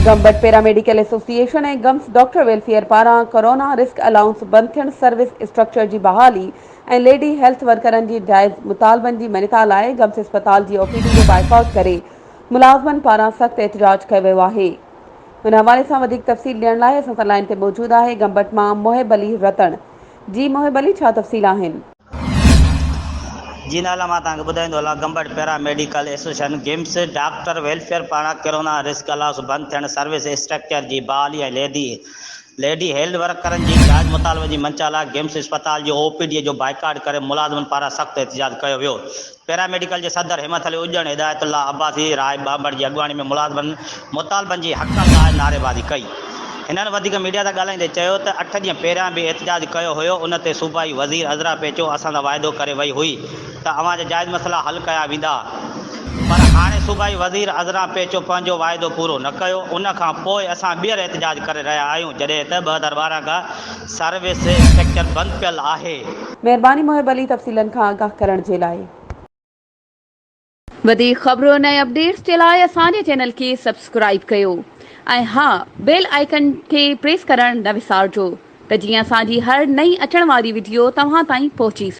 Gambat paramedical association ۽ GIMS doctor welfare پاران corona risk allowance بند ٿيڻ سروس اسٽرڪچر جي بحالي ۽ ليڊي هيلٿ ورڪرن جي جائز مطالبن جي مڃتا لاء گمس اسپتال جي او پي ڊي جو بائيڪاٽ ڪري ملازمن پاران سخت احتجاج ڪيو ويو آهي ان حوالي سان وڌيڪ تفصيل ڏيڻ لاء اسان سان لائين تي موجود آهي گمبٽ مان محب علي رتڻ جي محب علي ڇا تفصيل آهن. جي نالا مان توهان کي ٻڌائيندو هلان Gambat paramedical association GIMS doctor welfare پاران ڪرونا رسڪ الائونس بند ٿيڻ سروس اسٽرڪچر جي بحالي ۽ ليڊي ليڊي هيلٿ ورڪرن جي جائز مطالبن جي منچا لاء گمس اسپتال جي او پي ڊي جو بائيڪاٽ ڪري ملازمن پاران سخت احتجاج ڪيو ويو پيرا ميڊيڪل جي صدر همت علي اڄڻ هدايت الله عباسي راء ٻانڀڻ جي اڳواڻي ۾ ملازمن مطالبن جي حقن لاء نعريبازي ڪئي. هنن وڌيڪ ميڊيا سان ڳالهائيندي چيو ته اٺ ڏينهن پهريان به احتجاج ڪيو هيو ان تي صوبائي وزير عذرا پيچو اسان سان واعدو ڪري وئي هئي ته اوهان جا جائز مسئلا حل ڪيا ويندا پر هاڻي صوبائي وزير عذرا پيچو پنهنجو واعدو پورو نه ڪيو ان کان پوء اسان ٻيهر احتجاج ڪري رهيا آهيون جڏهن ته 2012 کان سروس اسٽرڪچر بند پيل آهي. مهرباني محب علي تفصيلن کان آگاهه ڪرڻ جي لاء. وڌيڪ خبرن ۽ اپڊيٽس جي لاء اسان جي چينل کي سبسڪرائيب ڪيو ۽ ها بيل آئيڪن کي پريس ڪرڻ نه وسارجو ته جيئن اسان جي هر نئين اچڻ واري وڊيو توهان تائين پهچي.